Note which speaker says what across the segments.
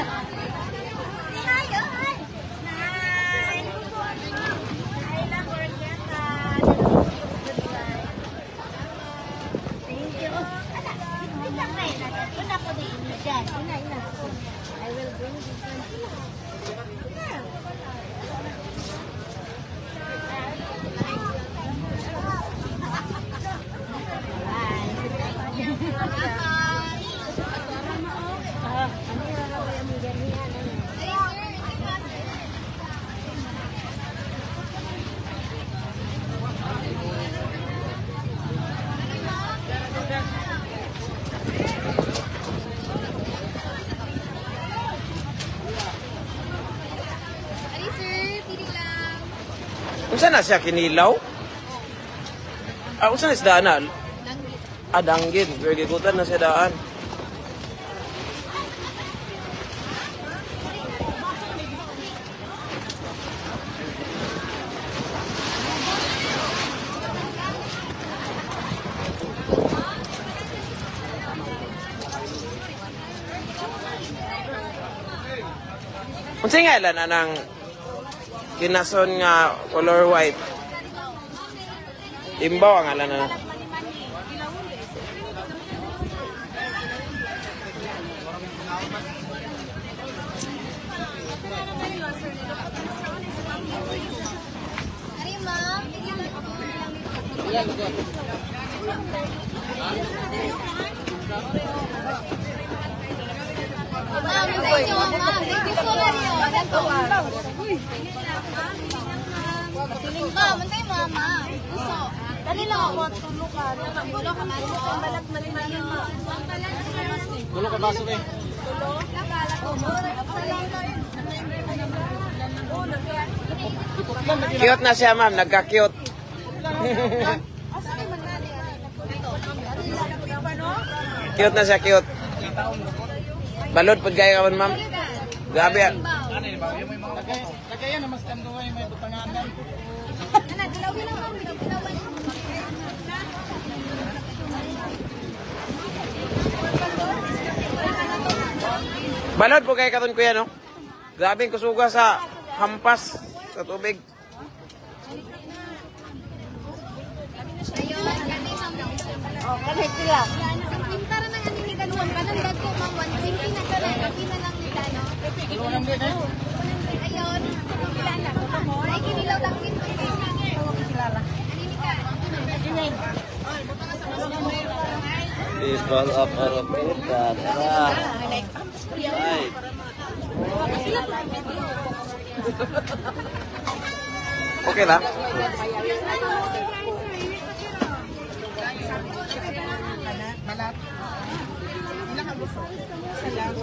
Speaker 1: Hi, oh, hi. Hi. Hi lang, Orqueta. Thank you. Ala, wait lang kayo. Una ko din dyan. Ina, ina. I will bring this one. Ina. Ari sir, pili lang.
Speaker 2: Unsa na siya kinilaw? Ah, unsa na isda na?
Speaker 1: Danggit.
Speaker 2: Ah, danggit. Pero gikutan na siya daan. Unsa nga ilan anang kinason nga color white? Imbaw ang ngalan na.
Speaker 1: Ari ma'am, pili lang. Ma'am, thank you, ma'am. Thank you so much. Ma'am, antay mama. Gusto. Dali lang ako. Tulo ka. Tulo ka baso. Balat mali-mali.
Speaker 2: Tulo ka baso eh. Cute na siya, ma'am. Nagka-cute. Cute na siya, cute. Balod pud kayo karon, ma'am. Grabe ah.
Speaker 3: Lagayan naman sa tanduay, may butanganan.
Speaker 1: Ana, dilawin lang ma'am. Dilawan.
Speaker 2: Balod po kayo karon, kuya, no? Grabe ang kusuga sa hampas sa tubig.
Speaker 1: Ayun, gani ma'am. Oh, kanay pila. 50 ra nang ani ni kanuan kanang dagko ma'am 120 na kanay. Pila lang ni kano. Ayun, pila na. Ay kinilaw dangkit. Ani ni ka?
Speaker 4: People of Oroquieta, tara. Ay,
Speaker 2: Okay lang?
Speaker 3: Balat. Ilang ang gusto? Isa lang.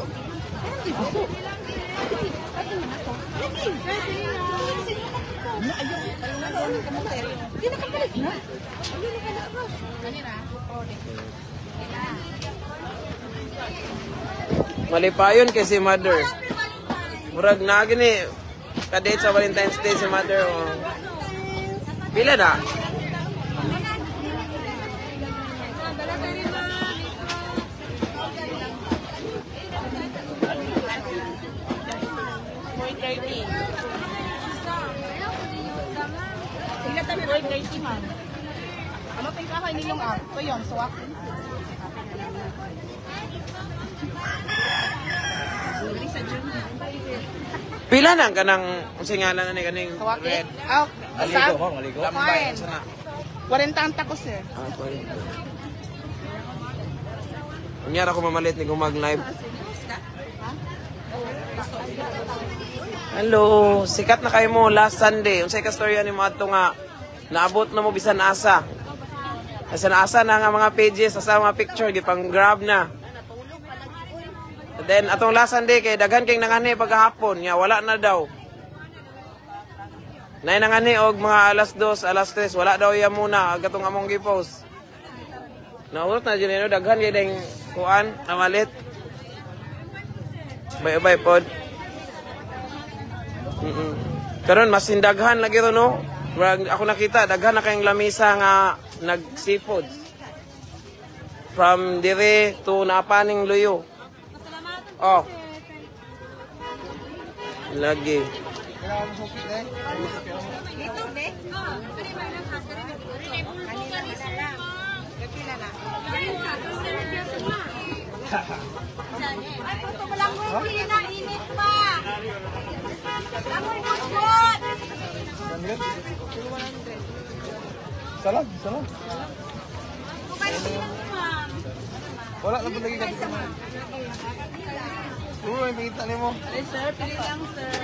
Speaker 2: Malipayon kay si mother. Murag na gini kadate sa Valentine's Day si mother. Oh. Pila na?
Speaker 3: Ilan tayo 430, ma'am? Ano tayong kahoy ninyong ah? Ito yun, suwak.
Speaker 2: Pila na ang kanang unsay ngalan na ni kaning
Speaker 3: Suwak
Speaker 2: red?
Speaker 3: Ah,
Speaker 4: Maligo ko, maligo.
Speaker 2: Lambay unsa na?
Speaker 3: 40 ang tako, sir.
Speaker 2: Ah, 40. Unya ra ko mamalit ni gumag live. Hello, sikat na kayo mo last Sunday. Unsay ka storya ni mo adto nga naabot na mo bisan asa. Bisan asa na nga mga pages, asa mga picture gipang grab na. And then atong last Sunday kay daghan kay nangani paghapon nga wala na daw. Nay nangani og mga alas 2, alas 3, wala daw iya muna gatong among gipost. Naurot na dyan, no? Daghan kay ding kuan, namalit. Bay-bay pod. Karon mas sindaghan lagi ro, no. Murag ako nakita daghan na kayong lamisa nga nag seafood. From dire to napaning luyo. Oh. Lagi.
Speaker 1: Dito, be. Ay, puto mo lang mo na init pa. Langoy mo po.
Speaker 5: Salag, salag. Wala na lagi ka dito. Uy, may kita nimo.
Speaker 3: Ay, sir, pili lang, sir.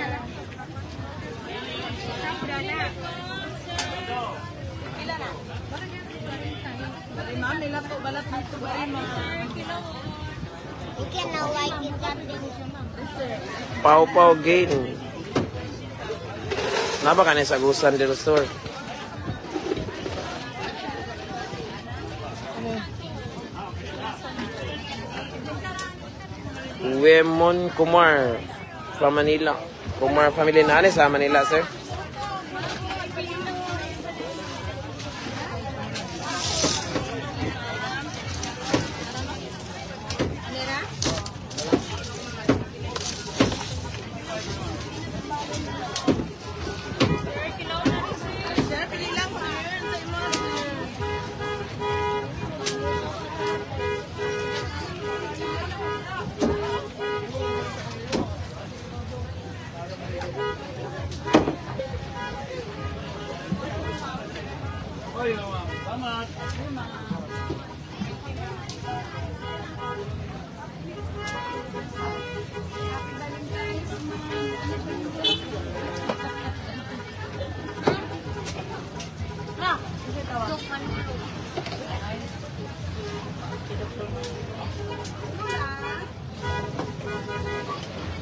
Speaker 3: Bali, ma'am, nila po, balat dito, bali, ma'am.
Speaker 1: You can now like it that
Speaker 2: Pau Pau Gain. Naba ka na sa Agusan del Sur. Wemon Kumar from Manila. Kumar family na ano sa Manila, sir?
Speaker 3: Sir, pili lang, sir. Sa imo, sir.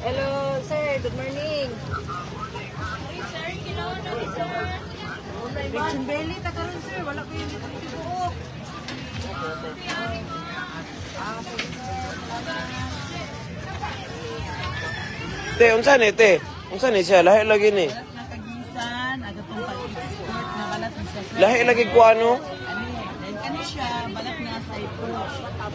Speaker 6: Hello, sir. Good morning. Lechon belly, ta karon sir. Wala ko yung dito tibuok.
Speaker 2: Te, unsa ni te? Unsa ni siya? Lahi lagi ni.
Speaker 3: Balat na kagisan, agatong pag-export na balat na siya, sir.
Speaker 2: Lahi lagi ko ano?
Speaker 3: Ano, then kani siya, balat na sa ipo.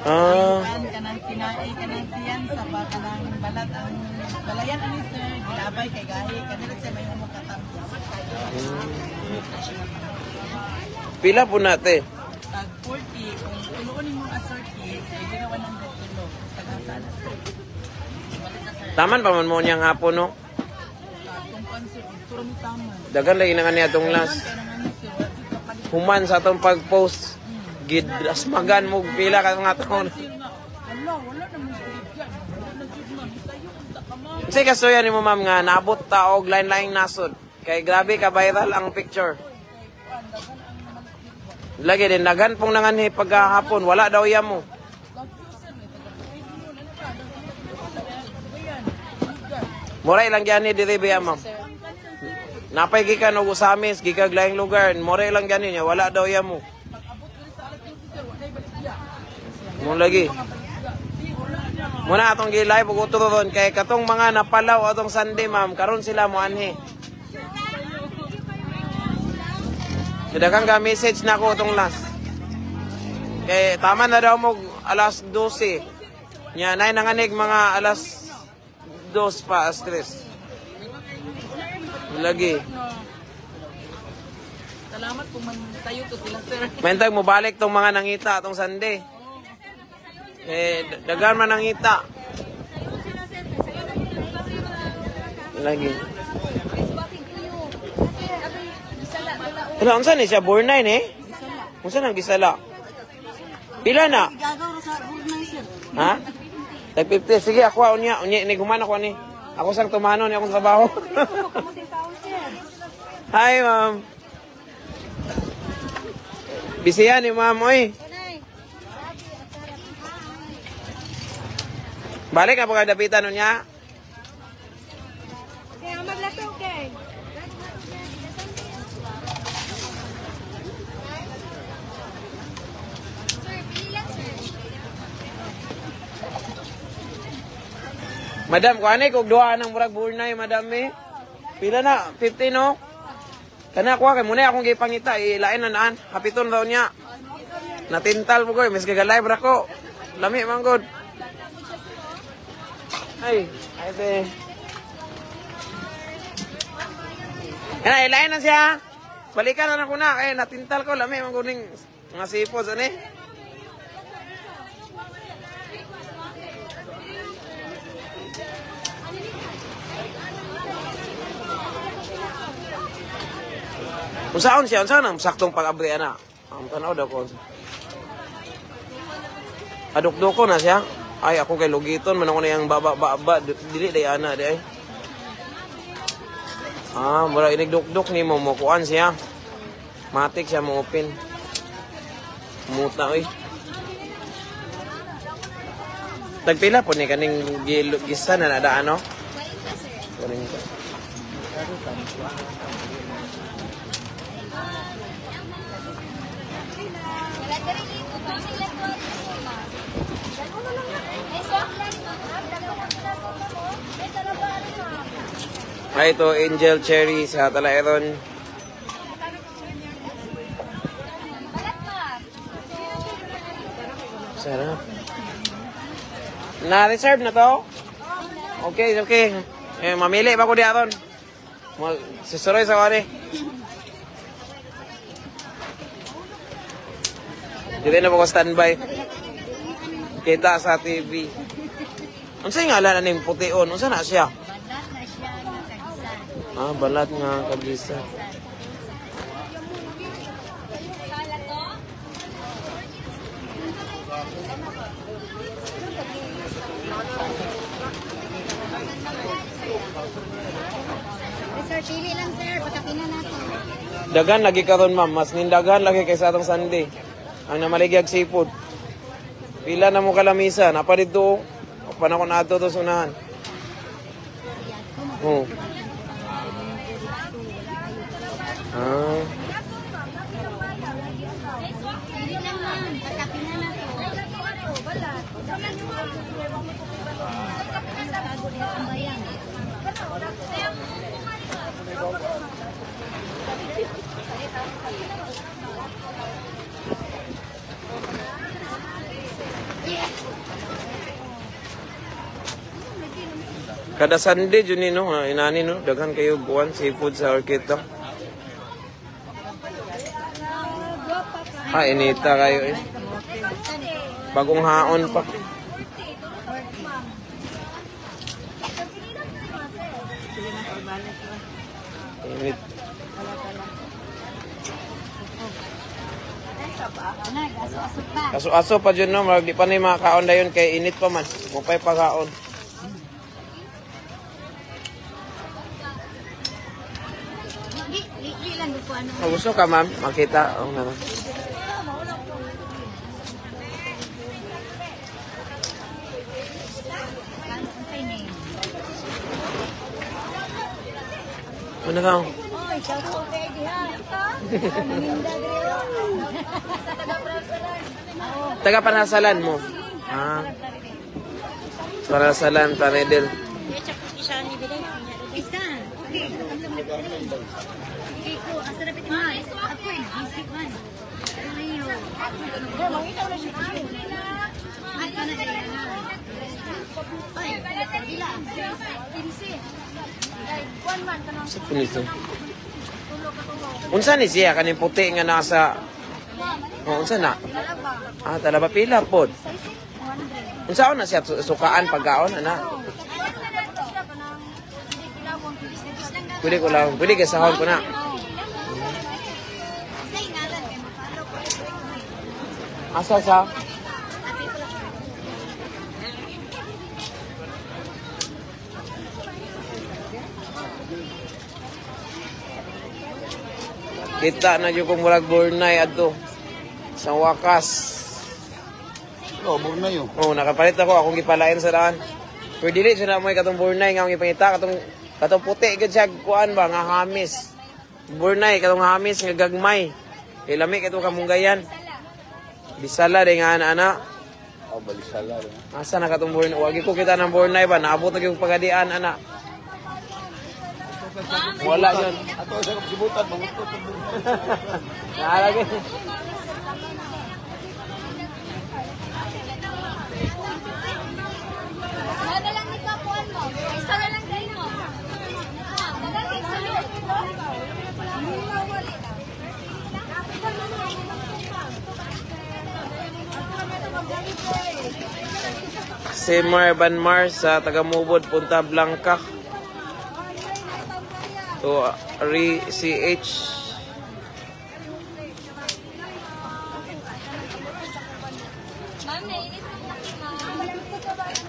Speaker 2: Ah,
Speaker 3: Kan kanang tinae kanang tiyan sa ba kanang balat ang balayan ani sir, gilabay kay gahi kanila sir may humok katampo.
Speaker 2: Pila po na te?
Speaker 3: Tag 40 kung tuloon nimo assorti, pwede na 100 kilo. Tag asa na sir.
Speaker 2: Taman pa man mo niyang hapon, no?
Speaker 3: Kung kon sir, turo mi taman.
Speaker 2: Dagan lagi na nga niya atong last.
Speaker 3: Kaya naman ni sir, wa jud ka palit.
Speaker 2: Human sa atong pag-post. Gid asmagan mo pila ka nga taon.
Speaker 3: Sir nga, wala wala na mo sir. Wala na jud ma'am, sayo unta ka ma'am.
Speaker 2: Kasi kasuya ni mo ma'am nga naabot ta og line-line nasod. Kay grabe ka viral ang picture. Lagi din dagan pong nanganhi pagkahapon, wala daw iya mo. Muray lang gyani diri ba ma'am. Napay gikan og Usamis, gikag laing lugar, muray lang gyani niya, wala daw iya mo. Mo lagi. Muna atong gi-live ug utro ron kay katong mga napalaw atong Sunday ma'am, karon sila mo anhi. Daghang ka message na ako atong last. Kay tama na daw mo alas 12. Nya nay nanganig mga alas 2 pa alas 3. Lagi.
Speaker 3: Salamat kung man sayo to sila sir.
Speaker 2: Mentag mo balik tong mga nangita atong Sunday. Eh, daghan man nangita. Lagi. Ano, unsa ni siya? Born 9 eh? Unsa nang gisala? Pila na? Ha? Tag 50. Sige, ako unya. Unya, ni guman ako ni. Ako sang tumano ni akong trabaho. Hi, ma'am. Bisiyan ni ma'am, oy. Balik na po kayo dapitan nun niya.
Speaker 1: Kaya maglato kay.
Speaker 2: Madam, kuha ni kog duha ng murag burnay, madam eh. Pila na? 50 no? Kana kuha kay muna akong gipangita, ilain na naan. Hapiton raw niya. Natintal mo ko, eh. Miski ga live ra ko. Lami man gud. Ay, ay te. Kana ilain na siya. Balikan na ko na kay natintal ko lami man kuning mga seafoods ani. Unsaon siya? Unsaon ang saktong pag-abri ana? Ang tanaw daw ko. Adukdoko na siya. Ay, ako kay Lugiton, man ako na yung baba-baba. Dili day ana, di ay. Ah, mura inigdukduk ni mo, mukuan siya. Matik siya mo open. Muta oy. Tagpila po ni kaning gisa na nadaan no? 40. Ay, ito, Angel Cherry sa Talaeron. Sarap. Na-reserve na to? Okay, okay. Eh, mamili pa ko di aron. Susuroy sa kani. Dili na po ko standby. Kita sa TV. Unsa nga ngalan ning pution? Unsa na siya?
Speaker 1: Balat na siya nga kagisa.
Speaker 2: Ah, balat nga kagisa.
Speaker 1: Sir, pili lang sir, pagkapina natin.
Speaker 2: Dagan lagi karon ma'am, mas nindagan lagi kaysa atong Sunday. Ang namaligyag seafood. Pila na mo kalamisa, napa dito. Pa na ko na ato to sunahan. Oh. Ah.
Speaker 1: Pili lang ma'am, pagkapina natin.
Speaker 2: Kada Sunday jud ni no, inani no, daghan kayo buwan seafood sa Orqueta. Ah, inita kayo eh. Bagong haon pa. Init.
Speaker 1: Aso-aso pa.
Speaker 2: Aso-aso pa dyan no, marag di pa na yung mga kaon dayon kay init pa man. Mupay pa kaon.
Speaker 1: Di, di, di lang ko ano.
Speaker 2: Oh, gusto ka ma'am? Makita. Oh, naman. Ano ka?
Speaker 1: Oy, shout out kay diha. Maminda diri. Sa taga Pransalan.
Speaker 2: Taga Panasalan mo? Ah. Panasalan, Panedel.
Speaker 1: Isa. Okay. Okay ko, asa na piti man. Ako eh, isip man. Ayo. Ay, kana dili na. Ay, pila. 15.
Speaker 2: Sa punito. Unsa ni siya kaning puti nga nasa? Oh, unsa na? Ah, talaba pila pod. Unsaon na siya sukaan pagkaon ana? Pwede ko lang, pwede kay sahon ko na. Asa sa? Kita na jud kong murag burnay adto. Sa wakas.
Speaker 5: Oh, burnay oh.
Speaker 2: Oh, nakapalit ako akong gipalain sa daan. Pero dili siya na mo katong burnay nga akong gipangita katong katong puti gud siya kuan ba nga hamis. Burnay katong hamis nga gagmay. Kay lami katong kamunggayan. Bisala di nga ana ana.
Speaker 5: Oh, balisala.
Speaker 2: Asa na katong burnay? Wagi ko kita ng burnay ba naabot na gyud pagadian ana. Wala yun.
Speaker 5: Ato sa kasibutan, mangutot ang burnay.
Speaker 2: Naalagay.
Speaker 1: Ano lang ni kapuan mo? Isa na lang kayo mo. Dagang sulod.
Speaker 2: Semar Banmar sa taga-Mubod, Punta Blanca. To Ari CH.
Speaker 1: Ma'am, naiinit ang laki, ma'am.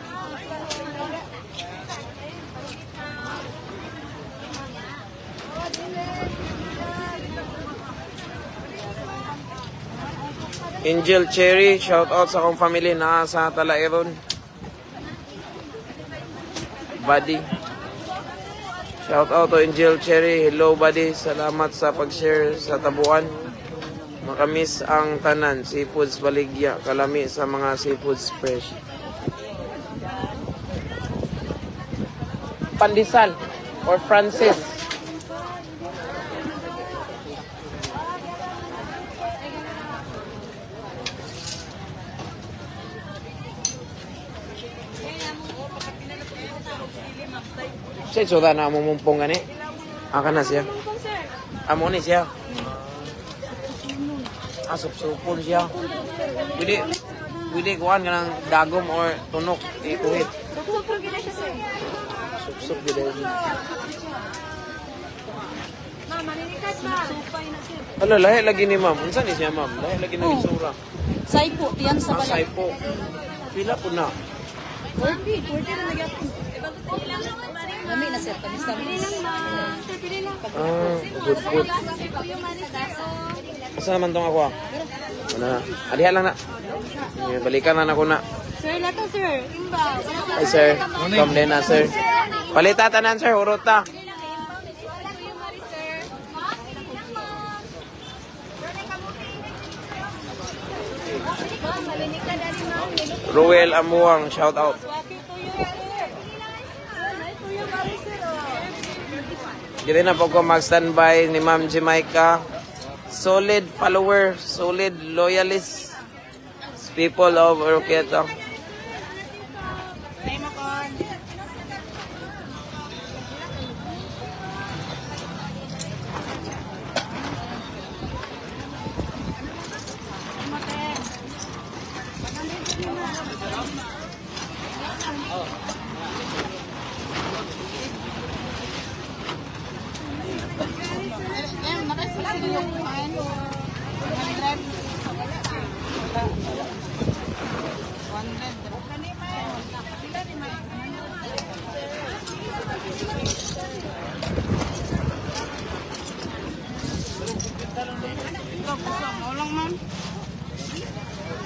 Speaker 2: Angel Cherry, shout out sa akong family na sa Talaeron. Buddy. Shout out to Angel Cherry. Hello buddy. Salamat sa pag-share sa tabuan. Makamis ang tanan. Seafoods baligya. Kalami sa mga seafoods fresh. Pandesal or Francis. Sa itsura na mo mumpong gani. Aka na siya. Amo ni siya. Ah, supsupon siya. Pwede, pwede kuhan ka ng dagom or tunok. Ikuhit.
Speaker 6: Supsupon gina siya, sir.
Speaker 2: Supsup gid ay.
Speaker 6: Ma'am, maninikat, ma'am. Supay na, sir.
Speaker 2: Hala, lahi lagi ni ma'am. Unsa ni siya ma'am? Lahi lagi na itsura.
Speaker 6: Saypo, tiyan sa
Speaker 2: Ah,
Speaker 6: balat.
Speaker 2: saypo. Pila po na.
Speaker 6: 40, 40 na nagyapon. Lami na, sir. Tamis tamis.
Speaker 2: Ah, good good. Asa naman tong ako ah? Ano na? Aliha lang na. Eh, balikan na nako na.
Speaker 6: Sir, lato, sir. Imba.
Speaker 2: Hi sir. Come din na sir. Palita tanan sir, hurot ta. Ruel Amuang, shout out. Dili na po ko mag-standby ni Ma'am Jamaica. Solid follower, solid loyalist people of Oroquieta.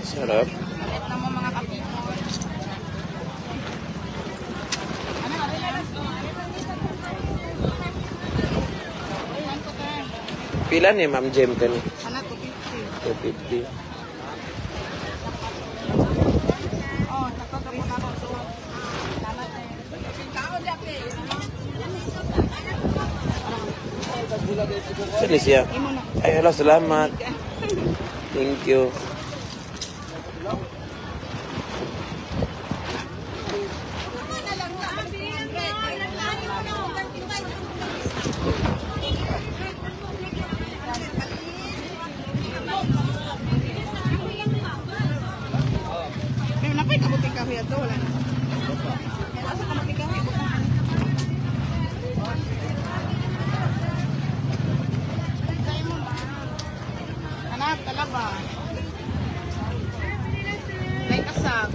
Speaker 2: Sarap. Pila ni Ma'am Jem kani?
Speaker 3: Anak,
Speaker 2: 250.
Speaker 3: 250. Oh, nakagapon ako. So, salamat eh.
Speaker 2: Saan siya? Ay, hello, salamat. Thank you.
Speaker 3: May napay kabuti kahoy ato, wala na. Asa kabuti kahoy? Anak, talaba. May kasag.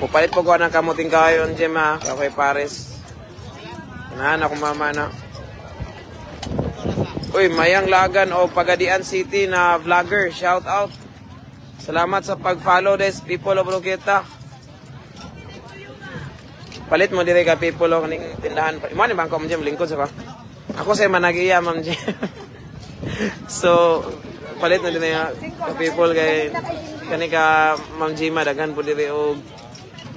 Speaker 2: Pupalit po ko ng kamuting kahoy Jem ha. Kahoy Pares. Kanahan ako mama na. Uy, Mayang Lagan o Pagadian City na vlogger. Shout out. Salamat sa pag-follow des people of Roqueta. Palit mo dire ka people o kaning tindahan. Mo ni bangko Ma'am Jem lingkod sa ka. Ako sa managiya Ma'am Jem. So palit na din ka people kay kani ka Ma'am Jima daghan po dire og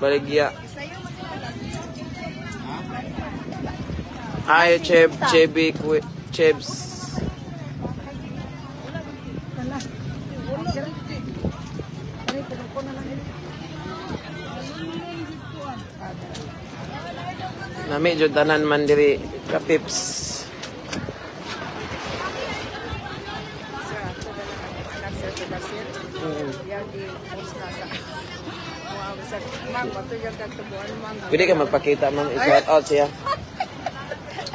Speaker 2: baligya. Ay, Cheb, Chebi, Chebs. Nami jud tanan man diri ka pips.
Speaker 3: Tapos na sa mga bisag ma'am, matugyan kag tubuan, ma'am.
Speaker 2: Pwede ka magpakita, ma'am. I-shout out siya.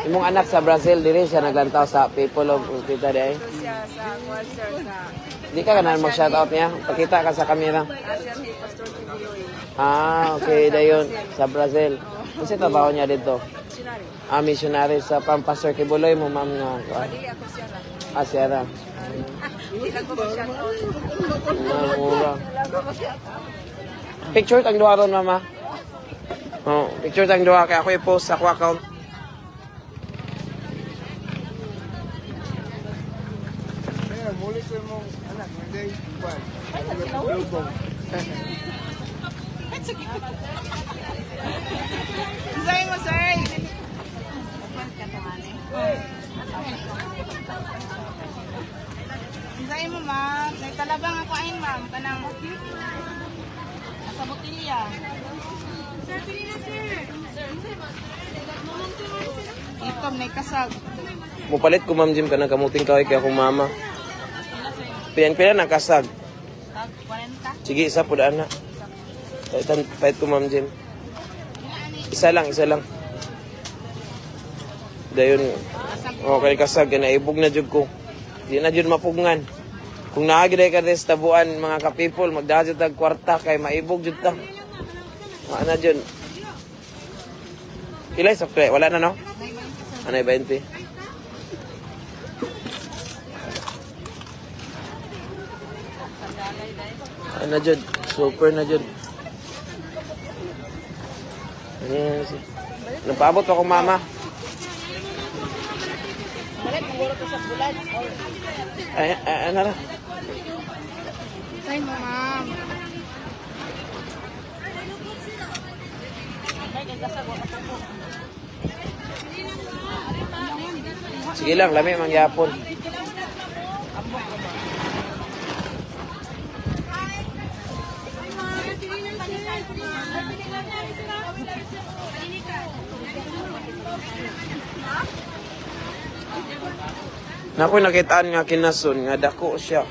Speaker 2: Imong anak sa Brazil, diri siya naglantaw sa people of kita di ay.
Speaker 3: So siya sa kuan, sir, sa
Speaker 2: Di ka ganahan mag-shout out niya. Pakita ka sa camera.
Speaker 3: Asian ni Pastor Kibuloy.
Speaker 2: Ah, okay, dayon sa Brazil. Unsa trabaho niya dito?
Speaker 3: Missionary.
Speaker 2: Ah, missionary sa pang Pastor Kibuloy mo, ma'am, nga.
Speaker 3: Dili ako siya na.
Speaker 2: Ah, siya ra.
Speaker 3: Hindi lang ko mag-shout out.
Speaker 2: Ah, mura. Picture tang duha ron, mama. Oh, picture tang duha kay ako i-post sa ako account.
Speaker 5: Kaya, muli ko yung anak, hindi, kwan. Lubong.
Speaker 3: Sir mo, sir. Sa'yo mo, ma'am. May talabang ako ayin, ma'am. Kanang nasa botilya.
Speaker 6: Sir, pili na, sir.
Speaker 3: Itom, may kasag.
Speaker 2: Mupalit ko, Ma'am Jim, kanang kamuting kaway kay akong mama. Piyan-pila nang kasag.
Speaker 3: Tag 40.
Speaker 2: Sige, isa po daan na. Palitan, palit ko, Ma'am Jim. Isa lang, isa lang. Dayon. Okay, kasag, naibog na jud ko. Di na jud mapugngan. Kung naa gyud ka sa tabuan mga ka-people, magdaha jud tag kwarta kay maibog jud ta. Wa na jud. Ilay sa pre, wala na, no? Ano 20? Ano jud? Super na jud. Ano yan si? Nagpaabot ako, mama. Ay, ay, ano na?
Speaker 3: Sa'yo mo, ma'am.
Speaker 2: Sige lang, lami mangyapon. Naku, nakitaan nga kinason nga dako siya.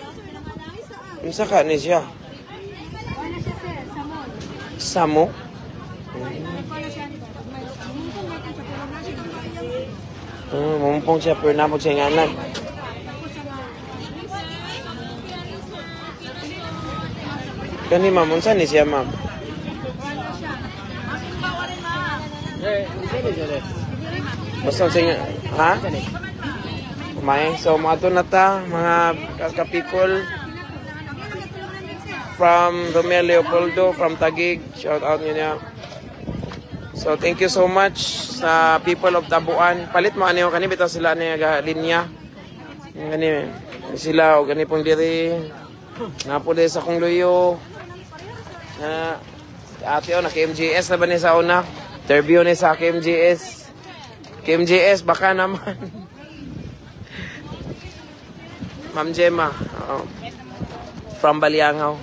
Speaker 2: Unsa ka ni siya?
Speaker 6: Wala siya, sir. Sa mall.
Speaker 2: Samo?
Speaker 6: Wala siya. Mungkong natin sa pero na siya.
Speaker 2: Mumpong siya pero namog siya ngalan. Kani, ma'am, unsa ni siya, ma'am? Basta unsa nga, ha? May so mga to na ta mga ka-people from Romel Leopoldo from Taguig, shout out niyo niya. So thank you so much sa people of Tabuan. Palit mo ani kani bitaw sila ni ga linya. Gani sila og gani pong diri. Napo diri sa kong luyo. Na ate o naka MGS na ba ni sa una? Interview ni sa KMGS. KMGS baka naman. Ma'am Gemma, oo. From Baliangaw.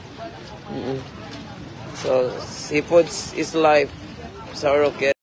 Speaker 2: So, seafoods is life sa Oroque.